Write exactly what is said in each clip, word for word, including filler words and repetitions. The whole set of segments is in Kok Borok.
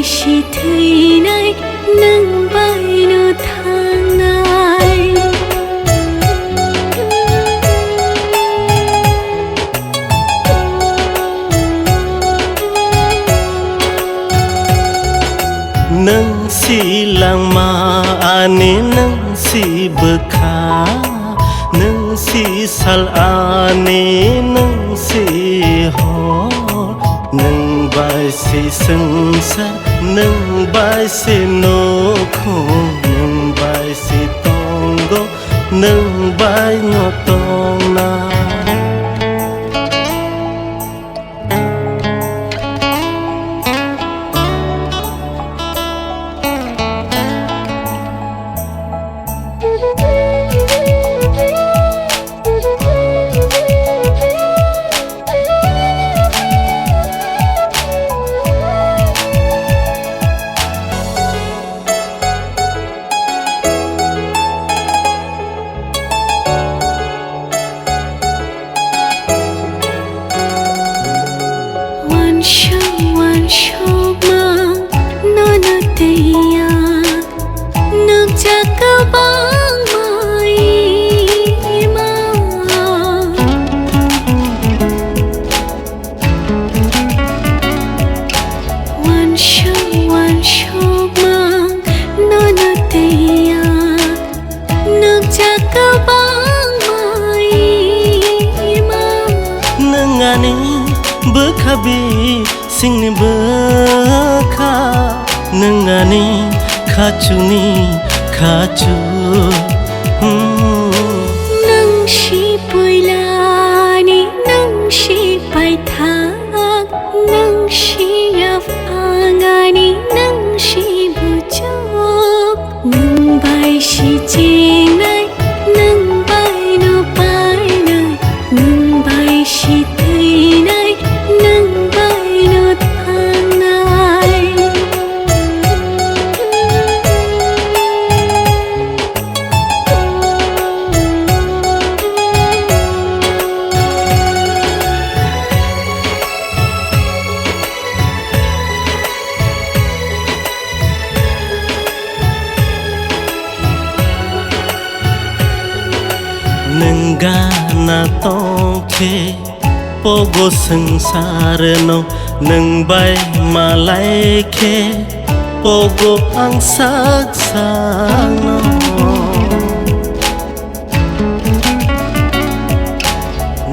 Si thwinai nwng bai no thangnai. Nwng si langma ani, nwng si bwkha, nwng si sal ani, nwng si hor, nwng bai si swngchar, nwng bai si nukhung, nwng bai si tongo, nwng bai no tongnai. Wansuk wansukma nono twiya nukjak kwbangma ima. Wansuk wansukma nono twiya nukjak kwbangma ima. Nwng ani bwkha bisingni bwkha, nwng ani khachuni khachu. Hmm. Nwng si puilani, nwng si paithak, nwng si yaphangani, nwng si bujak. Nwng bai si chengnai, nwng bai no painai, nwng bai si twinai, nwng bai no thangnai. Nwng gana tongkhe pogo swngcharno, nwng bai malai khe pogo ang sak sakno.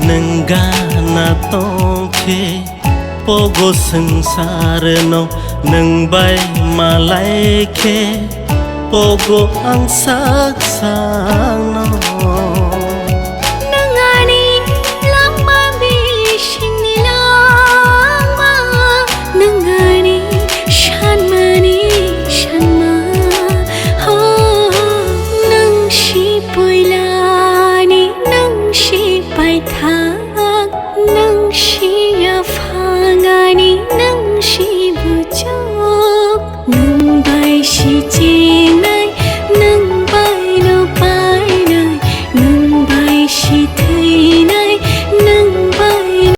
Nwng gana tongkhe pogo swngcharno, nwng bai malai khe pogo ang sak sakno.